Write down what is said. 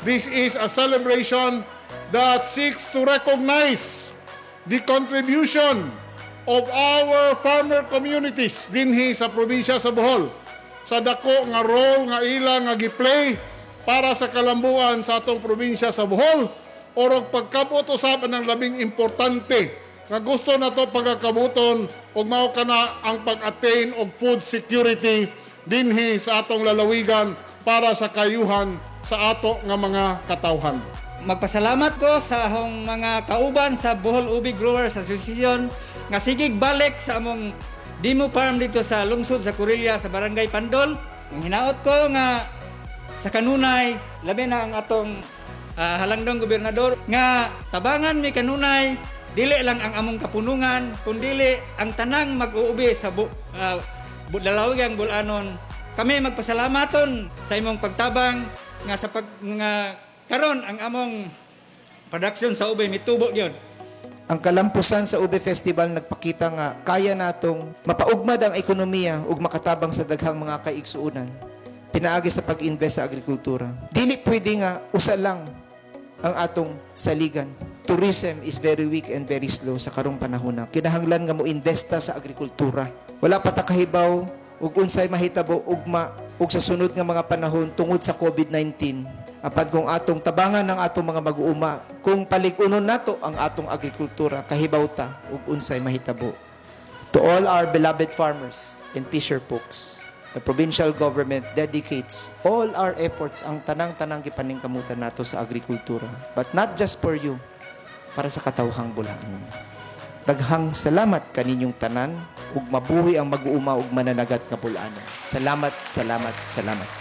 This is a celebration that seeks to recognize the contribution of our farmer communities dinhi sa probinsya sa Bohol sa dako nga role nga ila nga gi-play para sa kalambuan sa atong probinsya sa Bohol or og pagkabot usab ang labing importante nga gusto nato pagkakabuton ug mao kana ang pag-attain og food security dinhi sa atong lalawigan para sa kayuhan sa ato nga mga katawhan. Magpasalamat ko sa akong mga kauban sa Bohol Ube Growers Association nga sigig balik sa among demo farm dito sa lungsod sa Corella sa Barangay Pandol. Ang hinaot ko nga sa kanunay, labi na ang atong halangdong gobernador, nga tabangan mi kanunay, dili lang ang among kapunungan, kundili ang tanang mag-uubi sa lalawigang Bol-anon. Kami magpasalamaton sa imong pagtabang nga sa pag nga karon ang among production sa ube mitubo gyud. Ang kalampusan sa Ube Festival nagpakita nga kaya natong mapaugmad ang ekonomiya ug makatabang sa daghang mga kaigsuonan pinaagi sa pag-invest sa agrikultura. Dili pwede nga usa lang ang atong saligan. Tourism is very weak and very slow sa karong panahon na. Kinahanglan nga mo investa sa agrikultura. Wala pa ta kahibaw ug unsay mahitabo ugma ug sa sunod nga mga panahon tungod sa COVID-19. Apan kung atong tabangan ang atong mga mag-uuma, kung palig-unon nato ang atong agrikultura, kahibaw ta ug unsay mahitabo. To all our beloved farmers and fisher folks, the provincial government dedicates all our efforts, ang tanang-tanang gipaningkamutan nato sa agrikultura. But not just for you, para sa katawhang Bol-anon. Daghang salamat kaninyong tanan ug mabuhi ang mag-uuma ug mananagat nga Bol-anon. Salamat, salamat, salamat.